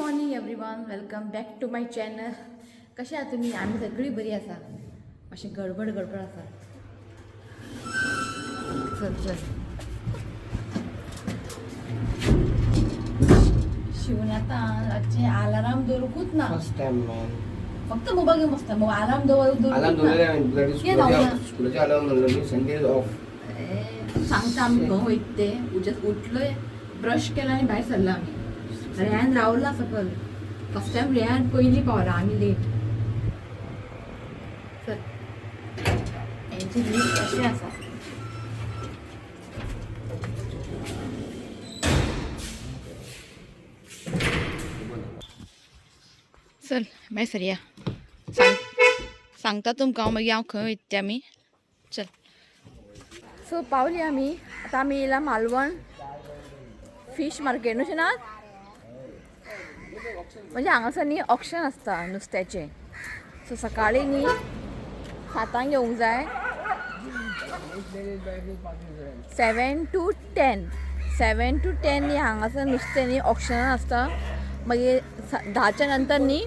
Morning everyone, welcome back to my channel. कशें आहा तुमी? आमी सगळीं बरी आसा. मातशें गडबड गडबड आसा. चल चल, शिवून आतां रातचें अलाराम दवरूंकूच ना. First time man. फक्त मोबायल घेवन बसता. मोबायल अलार्म दवर. अलार्म दवरूंकूच ना. दवरलें. कितें जावना? स्कुलाचे अलार्म म्हणलो मी संडे ऑफ. ए, सांगता आमी खंय वयता तें. उज्यात उठलोय, ब्रश केला आनी भायर सरला आमी. रेयान रावला सकल. फर्स्ट टायम रेयान पयलीं पावला, आमी लेट. चल, हेंची लिस्ट अशें आसा. चल मागीर सरया. सांग सांगता तुमकां हांव मागीर हांव खंय वयता तें आमी. चल, सो पावली आमी. आतां आमी येयला मालवण फीश मार्केट न्हू ना. म्हणजे हांगासर न्ही ऑक्शन आसता नुस्त्याचें. सो सकाळीं न्ही 7 येवंक जाय, 7 to 10, 7 to 10 न्ही हांगासर नुस्तें न्ही ऑक्शनान आसता. मागीर 10च्या नंतर न्ही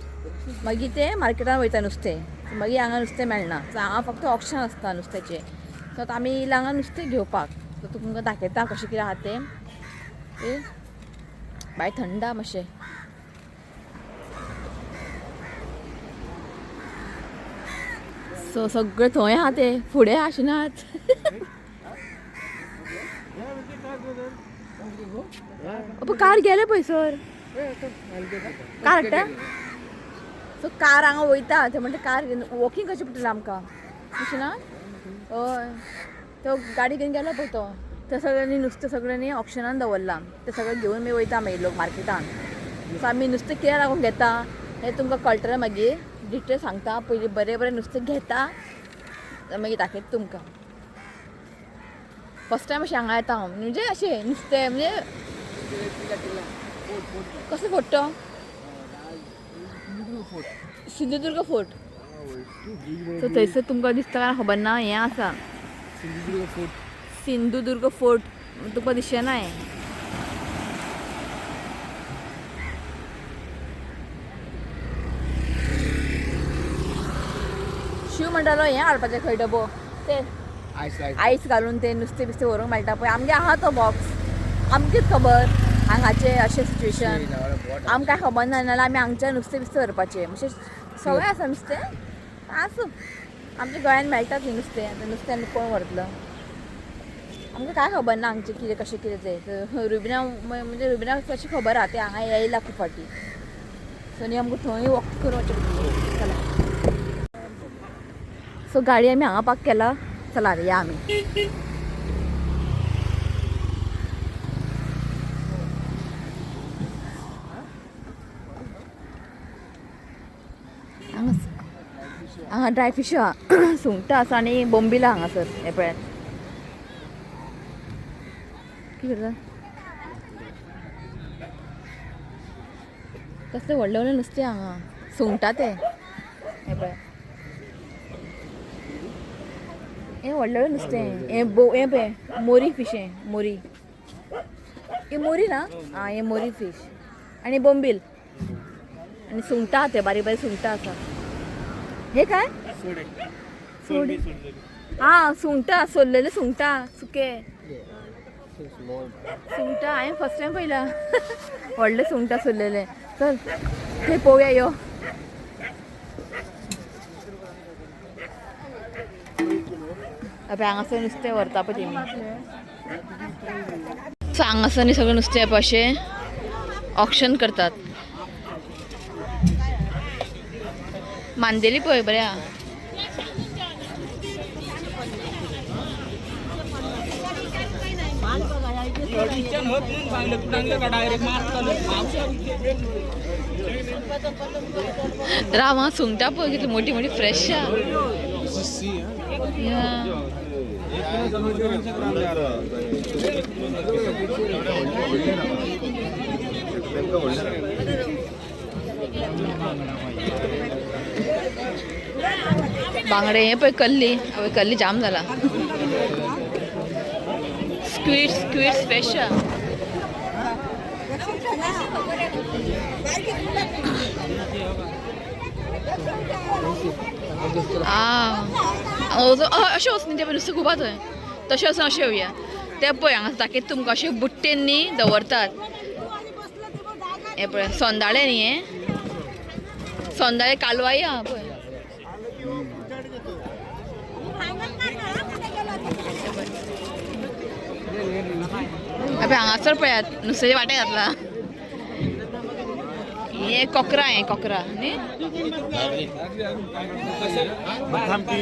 मागीर तें मार्केटान वयता नुस्तें. मागीर हांगा नुस्तें मेळना. सो हांगा फक्त ऑक्शन आसता नुस्त्याचें. सो आतां आमी येयला हांगा नुस्तें घेवपाक. सो तुमकां दाखयता कशें कितें आहा तें. ए बाय, थंड आहा मातशें. सो सगळें थंय आहा तें फुडें आशिनात. अप कार गेले पळय सर, कार हाडटा. सो कार हांगा वयता ते म्हणटा कार घेवन वॉकिंग कशें पडटलें आमकां अशें ना. हय, तो गाडी घेवन गेलो पळय तो. ते सगळ्यांनी नुस्तें सगळ्यांनी ऑक्शनान दवरलां. ते सगळें घेवन मागीर वयता मागीर लोक मार्केटान. सो आमी नुस्तें कित्याक लागून घेता हें तुमकां कळटलें मागीर. डिटेल सांगता. पयलीं बरें बरें नुस्तें घेता, मागीर दाखयता तुमकां. फर्स्ट टायम अशें हांगा येता हांव. म्हणजे अशें नुस्तें म्हणजे कसलो फोर्ट तो? सिंधुदुर्ग फोर्ट. सो थंयसर तुमकां दिसता काय खबर ना. हें आसा. सिंधुदुर्ग फोर्ट. सिंधुदुर्ग फोर्ट तुमकां दिसचें ना हें. शिव म्हणटालो हें हाडपाचें खंय डबो ते. आयस लायक. आयस घालून ते नुस्तें बिस्तें व्हरूंक मेळटा पळय. आमगे आहा तो बॉक्स. आमकीत खबर हांगाचें अशें सिच्युएशन आमकां खबर ना. नाल्यार आमी हांगच्यान नुस्तें बिस्तें व्हरपाचें. मातशें सगळें आसा नुस्तें. आसूं, आमच्या गोंयान मेळटात न्ही नुस्तें. आतां नुस्तें आनी कोण व्हरतलो? आमकां कांय खबर ना हांगचें कितें कशें कितें तें. रुबिना म्हणजे रुबिनाक कशें खबर आहा तें हांगा येयला खूब फावटी. सो न्ही आमकां थंय वॉक करून वचचें पडटलें. चला, सो गाडी आमी हांगा पार्क केला. चला रे, या आमी. हांगा हांगा ड्राय फिश आहा, सुंगटां आसा आनी बोंबिलां हांगासर. हें पळयात. कितें करता? कसलें व्हडलें व्हडलें नुस्तें हांगा. सुंगटां तें. हें पळय, हें व्हडलें व्हडलें नुस्तें हें. बो हें पळय, मोरी फिश. हें मोरी, हे मोरी ना. आं, हें मोरी फिश आनी बोंबील आनी सुंगटां आहा. ते बारीक बारीक सुंगटां आसा. हे काय सोडी? आं, सुंगटां, सोल्लेले सुंगटां सुके. स्मॉल. सुंगटां हांवें फर्स्ट टायम पळयला, व्हडले सुंगटां सोल्लेले. चल थंय पळोवया यो. पळय हांगासर नुस्तें व्हरता पळय तेमी. सो हांगासर न्ही सगळें नुस्तें पळय अशें ऑक्शन करतात. मांदेली पळय बरें आहा. राव हांगा सुंगटां पळय कितली मोठी मोठी फ्रेश आहा. Yeah. बांगडे. हे पळय कल्ली. हय, कल्ली जाम जाला. स्क्वीड, स्क्वीड फ्रेश आहा. अशें वचून तें नुस्तें खूब थंय तशें वचून अशें येवया. ते पळय हांगा दाखयता तुमकां अशें बुट्टेन न्ही दवरतात. हें पळय सोंदाळे न्ही, हें सोंदाळे कालवाय आहा पळय. अबे हांगासर पळयात नुस्त्याचे वाटे घातला. हे कोकरा, हे कोकरा न्ही.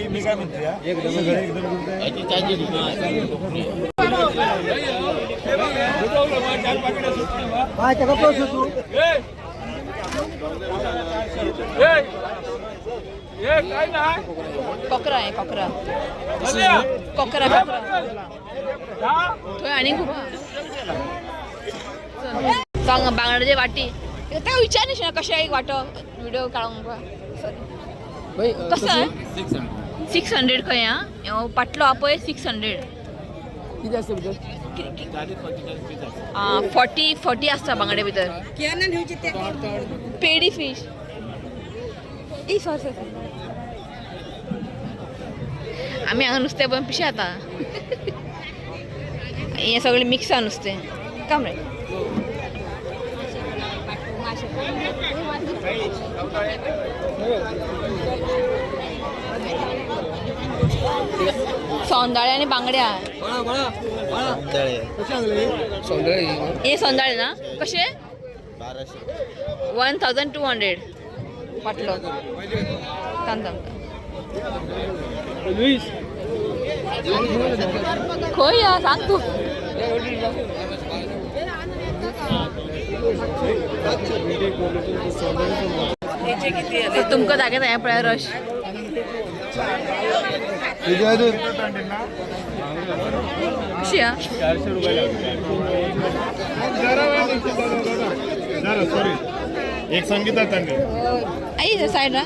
मी काय म्हणते, कोकरा आहे, कोकरा कोकरा कोकरा थंय आनी खूब सांग बांगड्याचे वाटी. ताका विचार न्ही कशें एक वांटो व्हिडिओ काडूंक. सॉरी, कसो आहे? 600 खंय आं पाटलो आहा पळय 600. किती आसता भितर? 40 40 आसता बांगडे भितर. पेडी फीश. ई सॉरी सॉरी, आमी हांगा नुस्तें पळोवन पिशे जाता. हें सगळें मिक्स आहा नुस्तें. काम रे सोंदाळे आनी बांगडे आहा. हे सोंदाळे ना कशे? 1200 पाटलो. थांब थांब खंय या सांग तूं. तुमकां दाखयता हें पळय रश. कशी आहा? एक संगीता तांडे आई सायडा.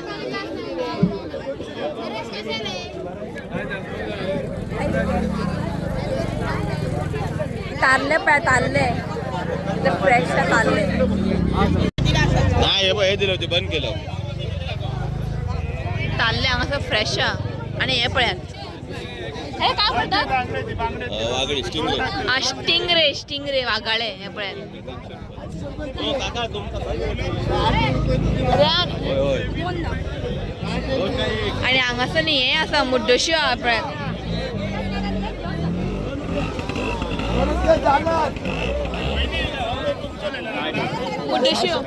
तारले पळय, तारले ते फ्रेश तारले. नाही, हे बघ, हे दिलं होते बंद केलं. तारले हांगासर फ्रेश आहा. आनी हे पळयात हे काय म्हणतात? वागडी स्टिंगरे. आ स्टिंगरे, स्टिंगरे वागाळे. हे पळयात. होय होय. आनी हांगासर न्ही हें आसा मुड्डश्यो आहा पळयात. मुड्डश्यो,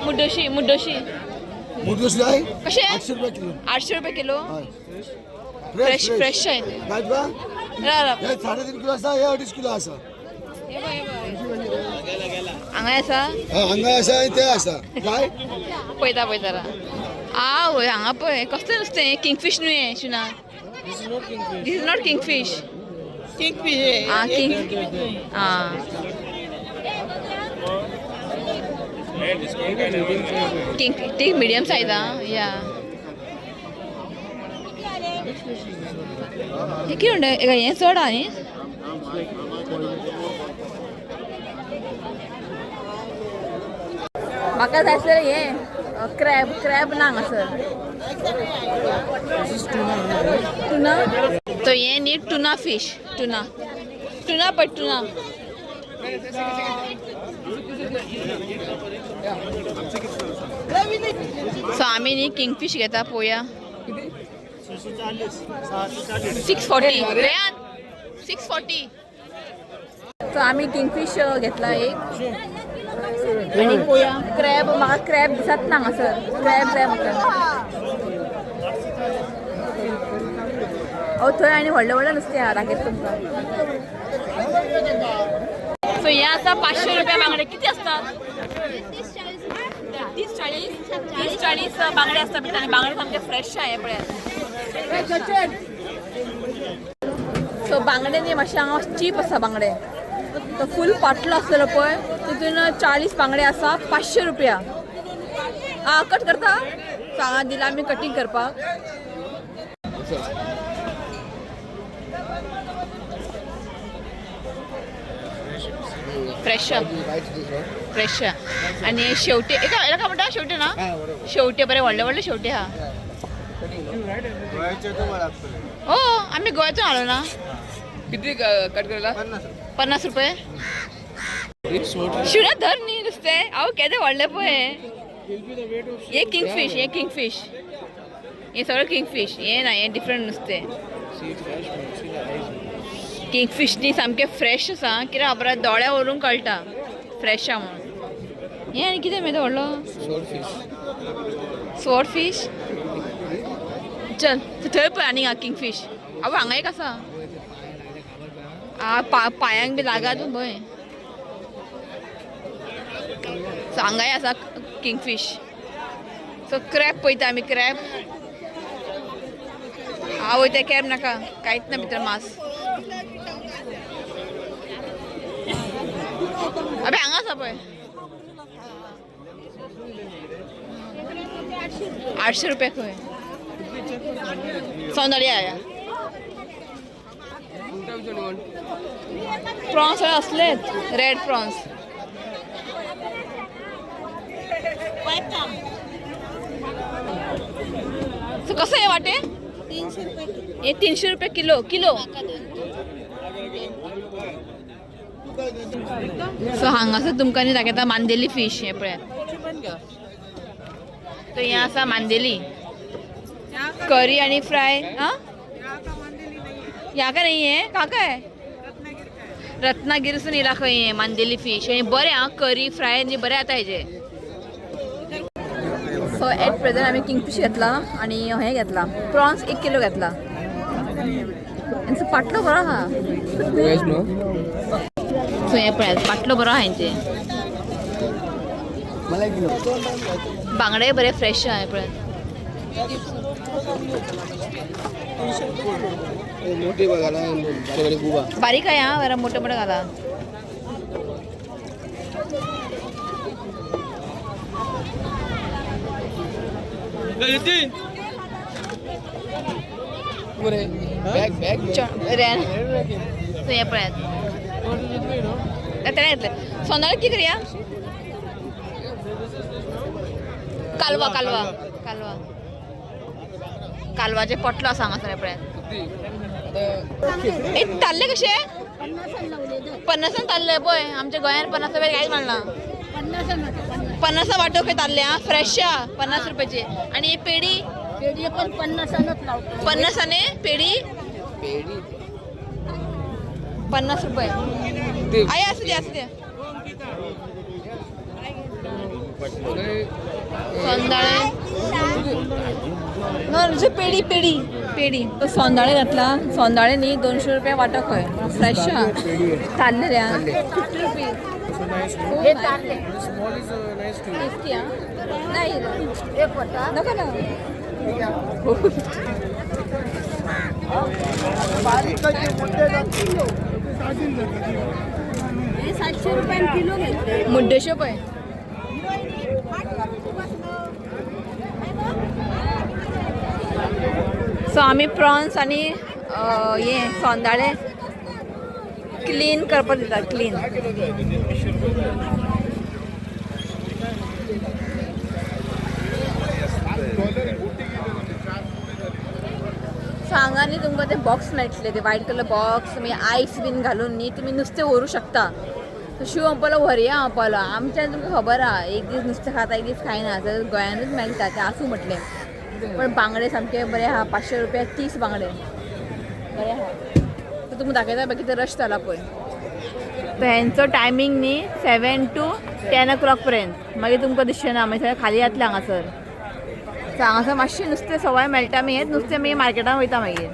मुड्डशी, मुड्डशी. मुडदोशी आहे. कशे? 800 रुपये किलो. 800 रुपये किलो. फ्रेश फ्रेश आहे ते. काय तुका? रा रा. हे 3.5 किलो आसा, हे 2.5 किलो आसा. हांगा आसा. हांगा आसा आनी ते आसा काय. पळयता पळयता रा. आ वय हांगा पळय कसलें नुस्तें. किंगफीश न्हू हें शुना. This is not kingfish. Kingfish. Ah king ah king ती मिडियम सायज आं. या हे कितें म्हणटा हें चड आहा न्ही. म्हाका जाय आसलें हें क्रॅब. क्रॅब ना हांगासर. टुना तो हें न्ही टुना फिश. टुना, टुना पळय टुना. सो आमी न्ही किंगफीश घेता पळोवया. 640 रेयान, 640. सो आमी किंगफीश घेतला एक आनी पळोवया क्रॅब. म्हाका क्रॅब दिसत ना हांगासर. क्रॅब जाय म्हाका. ओ थंय आनी व्हडलें व्हडलें नुस्तें आहा दाखयता तुमकां. सो हे आसा 500 रुपया बांगडे. किती असतात? 30 40 30 40 बांगडे असतात भितर. आनी बांगडे सामके फ्रेश आहा हे पळयात. सो बांगडे न्ही मातशे हांगा चीप आसा बांगडे. तो फूल पाटलो आसलेलो पळय तितून 40 बांगडे आसा 500 रुपया. आं कट करता. सो हांगा दिला आमी कटींग करपाक. Fresh fresh. आणि शेवटे एका याला काय म्हणता, शेवटे ना? शेवटे बरे व्हडले व्हडले शेवटे हा. हो, आम्ही गोव्यातून आलो ना. किती कट करायला? 50 रुपये. शिवना धर न्ही नुसतें. हांव केदे व्हडले पळय. हे किंगफिश, हे किंगफिश, हे सगळं किंगफिश. हे ना, हे डिफरंट नुसतें. किंगफिश न्ही सामकें फ्रेश आसा. कित्याक खबर आहा, दोळ्या वरून कळटा फ्रेश आहा म्हणून. हे आनी कितें मेळटा व्हडलो? Sword fish. चल थंय पळय आनी किंगफिश. आवय हांगा एक आसा. आ पायांक बी लागात पळय. सो हांगाय आसा किंगफिश. सो क्रॅब पळयता आमी, क्रॅब. आवय ते क्रॅब नाका, कांयच ना भितर मांस. अबे हांगा आसा पळय. 800 रुपया खंय. सौंदर्य आया. प्रॉन्स असलेच रेड प्रॉन्स. सो कसं आहे वाटे? हे 300 रुपये किलो. किलो. सो हांगासर तुमकां न्ही दाखयता मांदेली फिश. हे पळयात, तो हे आसा मांदेली करी आणि फ्राय. हाँ, ह्या का नाही आहे का काय? रत्नागिरीसून येयला खंय हे मांदेली फिश. आनी बरें आं, करी फ्राय आनी बरें जाता हेजें. सो एट प्रेझेंट आमी किंगफिश घेतला आणि हे घेतला प्रॉन्स 1 किलो घेतला. हेंचो पाटलो बरो आहा. सो हे पळयात पाटलो बरो आहा हेंचे. बांगडे बरे फ्रेश आहा. हे पळयात. मोठे बघायला बारीक बारीक. बारीक आहे हा, जरा मोठं मोठं घाला. Bag bag. रेन. सो हे पळयात तेणें घेतलें. सोनाळ की करूया? कालवा कालवा कालवा कालवाचे पोटलो आसा हांगासर. हे पळयात. ए ताल्ले कशे? 50 ताल्ले. पळय आमच्या गोंयान 50 रुपये कांयच मेळना. 50 वाटो खंय ताल्ले. आं, फ्रेश आहा 50 रुपयाचे. आनी ही पेडी? पेढी पण 50नच लावतो. 50ने पेडी? पेढी 50 रुपये. आई असू दे, असू दे. सोंदाळे ना पेडी पेडी पेडी. तो सोंदाळे घातला. सोंदाळे न्ही 200 रुपया वाटो खंय. फ्रेश आहा. ताल्ले रे. 50 रुपीज. हे तारले. टेस्टी. हा, नाही एक वाटा नको ना. हे 700 रुपयाने किलो घेतले. मुड्डेश्यो पळय. सो आमी प्रॉन्स आनी हे सोंदाळे क्लीन करपाक दिता. क्लीन. सो हांगा न्ही तुमकां ते बॉक्स मेळटले, ते व्हायट कलर बॉक्स. मागीर आयस बीन घालून न्ही तुमी नुस्तें व्हरूं शकता. सो शिव म्हणपालो व्हरया म्हणपालो. आमच्यान तुमकां खबर आहा, एक दीस नुस्तें खाता एक दीस खायना. जाल्यार गोंयानूच मेळटा तें आसूं म्हटलें. पण बांगडे सामके बरे आहा. 500 रुपया 30 बांगडे बरे आहा. सो तुमकां दाखयता पळय कितें रश जाला पळय. सो हेंचो टायमींग न्ही 7 to 10 o'clock पर्यंत. मागीर तुमकां दिसचें ना, मागीर सगळें खाली जातलें हांगासर. सो हांगासर मातशें नुस्तें सवाय मेळटा. मागीर हेंच नुस्तें मागीर मार्केटान वयता. मागीर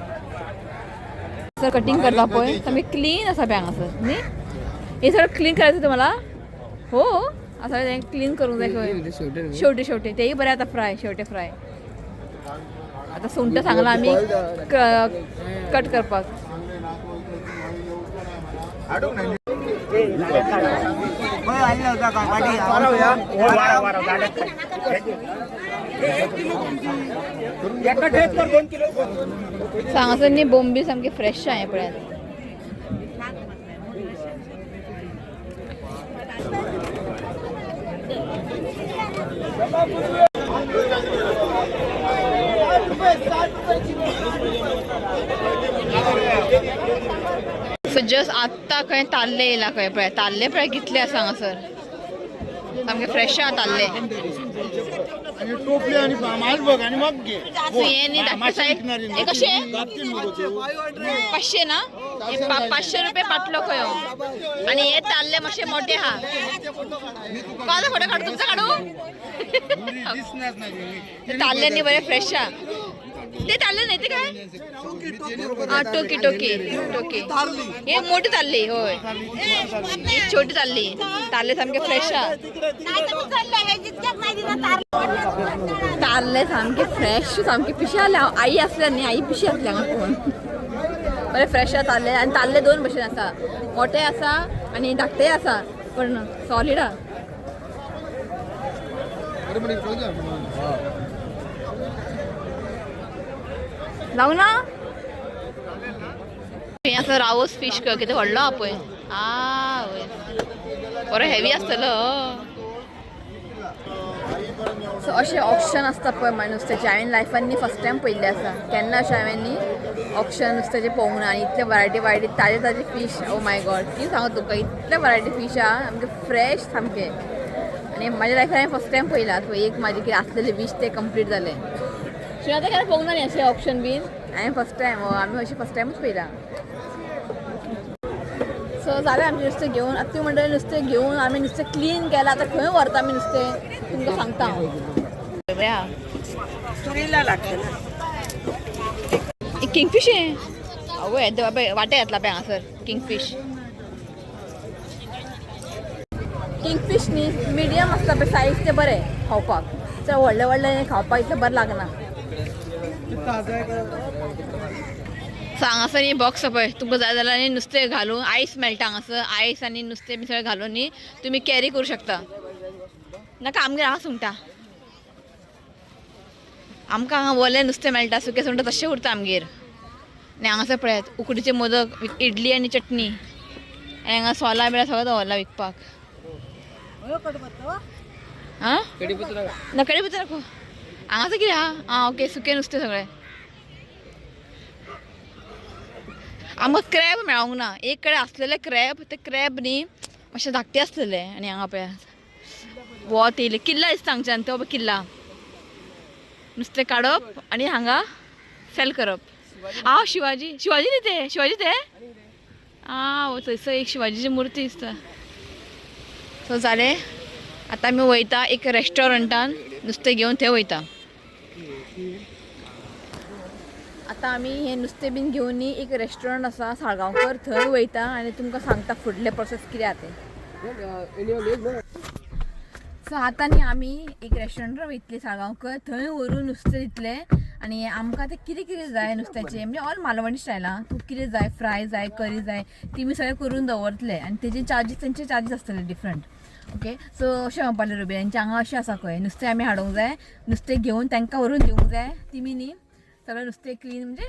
सर कटिंग करता पळय, सामकें क्लीन आसा पळय हांगासर न्ही. हे सगळं क्लीन करायचं तुम्हाला? हो, असं क्लीन करूंक जाय खंय. शेवटे शेवटे तेही बरें आता फ्राय. शेवटे फ्राय. आता सुंगटां सांगलां आमी कट करपाक. सो हांगासर न्ही बोंबील सामके फ्रेश आहा. हें पळयात. सो जस्ट आत्तां खंय ताल्ले येयला खंय पळय, ताल्ले पळय कितले आसा हांगासर, सामके फ्रेश आहा ताल्ले. आणि टोपली आणि माल बघ आणि मग घे. सो हे न्ही धाकटे सायज हे कशे? 500 ना? हे 500 रुपये पाटलो खंय हो. आणि हे ताल्ले मातशे मोठे आहा. कोणाचो फोटो काडू? तुमचो काडू? ते ताल्ले न्ही बरे फ्रेश आहा ते ताल्ले. न्ही ते काय? हा, टोकी टोकी टोकी. हे मोठी ताल्ली होय, ही छोटी ताल्ली. ताल्ले सामके फ्रेश आहा. ताल्ले सामके फ्रेश, सामके पिशे आले. आई आसल्या न्ही, आई पिशी आसल्या हांगा पळोवन. बरे फ्रेश आहा ताल्ले. आनी ताल्ले दोन भशेन आसा, मोठे आसा आनी धाकटे आसा, पण सॉलीड आहा. लावू ना. हे आसा रावस फिश, कितें व्हडलो आहा पळय. आ वय, बरो हेवी आसतलो. सो अशें ऑक्शन आसता पळय मागीर नुस्त्याचें. हांवें लायफान न्ही फर्स्ट टायम पळयल्लें आसा. केन्ना अशें हांवें न्ही ऑक्शन नुस्त्याचें पळोवंक ना. आनी इतले वरायटी वरायटी ताजे ताजे फीश, ओ my God, कितें सांगू तुका, इतले वरायटी फीश आहा, सामके फ्रेश सामके. आनी म्हाज्या लायफान हांवें फर्स्ट टायम पळयलां. सो एक म्हाजें कितें आसलेलें वीश तें कंप्लीट जालें. आतां केन्ना पळोवंक ना न्ही अशें ऑक्शन बीन. हांवें फर्स्ट टायम, आमी अशें फर्स्ट टायमूच पळयलां. सो जालें आमचें नुस्तें घेवन. आतां तुमी म्हणटले नुस्तें घेवन आमी नुस्तें क्लीन केलां, आतां खंय व्हरता आमी नुस्तें? तुमकां सांगता हांव. तुरीला लागतं ना. किंगफीश हे आवय, येदे बाबा वाटे घातला पळय हांगासर किंगफीश. किंगफीश न्ही मिडियम आसता पळय सायज, ते बरें खावपाक. चड व्हडले व्हडले खावपाक इतलें बरें लागना. सो हांगासर न्ही बॉक्स पळय, तुमकां जाय जाल्यार न्ही नुस्तें घालून आयस मेळटा हांगासर. आयस आनी नुस्तें बी सगळें घालून न्ही तुमी कॅरी करूं शकता. नाका, आमगेर हांगा सुंगटां. आमकां हांगा वलें नुस्तें मेळटा, सुकें सुंगटां तशें उरता आमगेर. आनी हांगासर पळयात उकडीचे मोदक, इडली आनी चटणी. आनी हांगा सोलां बिळां सगळें दवरलां विकपाक. आं, ना, कडीपत्तो नको. हांगासर कितें आहा? आं ओके, सुकें नुस्तें सगळें. आमकां क्रॅब मेळोंक ना. एक कडेन आसलेले क्रॅब, ते क्रॅब न्ही मातशे धाकटे आसलेले. आनी हांगा पळयात वत येयलें, किल्ला दिसता हांगच्यान तो किल्ला. नुस्तें काडप आनी हांगा सेल करप. आं, शिवाजी, शिवाजी न्ही ते, शिवाजी ते. आं, थंयसर एक शिवाजीची मुर्ती दिसता. सो जालें, आतां आमी वयता एक रेस्टॉरंटान नुस्तें घेवन थंय वयता. आतां आमी हें नुस्तें बीन घेवन न्ही एक रेस्टॉरंट आसा साळगांवकर, थंय वयता आनी तुमकां सांगता फुडलें प्रोसेस कितें आहा तें. सो आतां न्ही आमी एक रेस्टॉरंटार वयतली साळगांवकर, थंय व्हरून नुस्तें दितले आनी आमकां तें कितें कितें जाय नुस्त्याचें, म्हणजे ऑल मालवणी स्टायलां, तुका कितें जाय, फ्राय जाय, करी जाय, ती मी सगळें करून दवरतले. आनी तेजे चार्जीस, तेंचे चार्जीस आसतले डिफरंट. ओके, सो अशें म्हणपाक लागलें रुबी तेंचे हांगा अशें आसा खंय, नुस्तें आमी हाडूंक जाय, नुस्तें घेवन तांकां व्हरून दिवंक जाय. तिमी न्ही सगळें नुस्तें क्लीन म्हणजे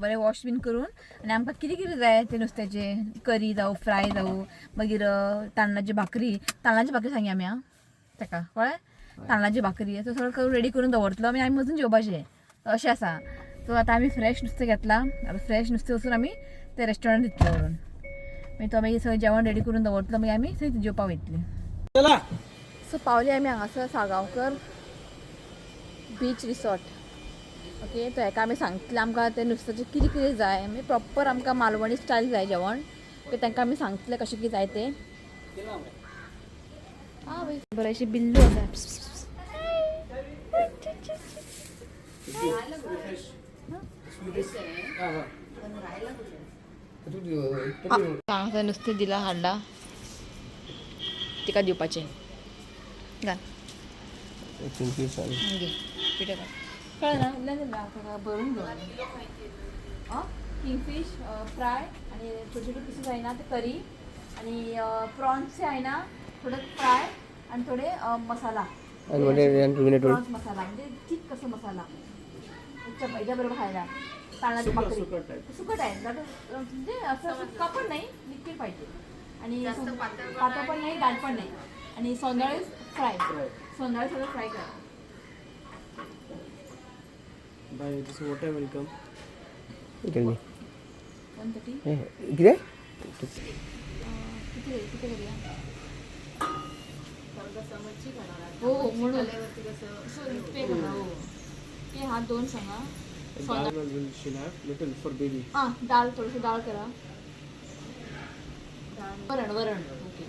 बरें वॉश बीन करून आनी आमकां कितें कितें जाय तें नुस्त्याचें, करी जावं, फ्राय जावं, मागीर तांदळाची भाकरी, तांदळाची भाकरी सांगया आमी आं ताका, कळ्ळें? तांदळाची भाकरी सो सगळें करून रेडी करून दवरतलो, मागीर आमी वचून जेवपाचें अशें आसा. सो आतां आमी फ्रेश नुस्तें घेतलां. आतां फ्रेश नुस्तें वचून आमी ते रेस्टॉरंट दितले व्हरून. मागीर तो मागीर सगळें जेवण रेडी करून दवरतलो, मागीर आमी थंय जेवपाक वयतली. सो पावली आमी हांगासर साळगांवकर बीच रिसॉर्ट. ओके, तो हेका आमी सांगतले आमकां तें नुस्त्याचें कितें कितें जाय, म्हणजे प्रॉपर आमकां मालवणी स्टायल जाय जेवण. ओके, तांकां आमी सांगतले कशें कितें जाय तें. आं बरें, अशी बिल्लू आसा. हांगासर नुस्तें दिलां, हाडलां तिका दिवपाचें. घाल घे पिठो घाल. कळ्ळें ना? इल्लें इल्लें भरून घेवन किंगफीश फ्राय आणि छोटे छोटे पीसेस आहे ना ते करी आणि प्रॉन्सचे आहे ना थोडं फ्राय आणि थोडे मसाला, प्रॉन्स मसाला, म्हणजे थिक कसं मसाला ह्याच्या बरोबर खायला. तांदळाची भाकरी सुकट आहे, म्हणजे असं सुका पण नाही, लिक्विड पाहिजे. आणि पातळ पण नाही, दाट पण नाही. आणि सोंदळे फ्राय, सोंदळे सगळं फ्राय करा. Bye, this water will come. 130. किती? किती किती करूया? हो हो, म्हणून पे करा. हो, ते हा दोन सांगा. Dal will she'll have little for baby. हां, डाळ, थोडंसं डाळ करा. वरण, वरण. ओके,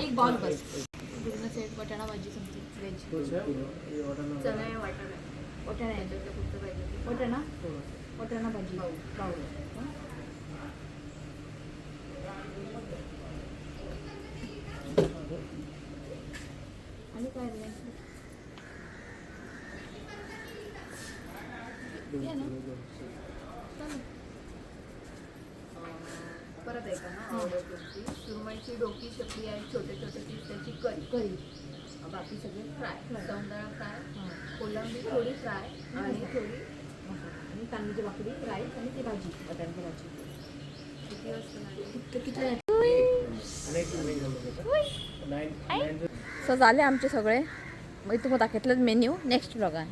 एक बाउल बस. पूर्ण सेट वटाणा भाजी, समथिंग व्हेज. वटाणा आहे, वटाणा, वटाणा भाजी बाउल. हं? आणि काय रे? ये ना. चालेल. परत ऐका ना ऑर्डर तुमची. सुरमईची डोकी, शेपटी आणि छोटे छोटे पीस त्याची करी. करी. बाकी सगळे फ्राय. सौंदळा फ्राय, कोलंबी थोडी फ्राय आणि थोडी मसाला आणि तांदूळची भाकरी, राईस आणि ती भाजी, वटाण्याची भाजी. किती वाजता लागेल? किती सो जाले आमचे सगळे. मागीर तुमकां दाखयतलेच मेन्यू नेक्स्ट ब्लॉगान.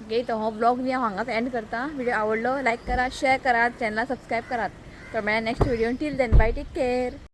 ओके, तो हो ब्लॉग न्ही हांव हांगाच एंड करता. व्हिडिओ आवडलो लायक करा, शेअर करात, चॅनला सबस्क्रायब करात. तर मेळ्या next video. Till then, bye, take care.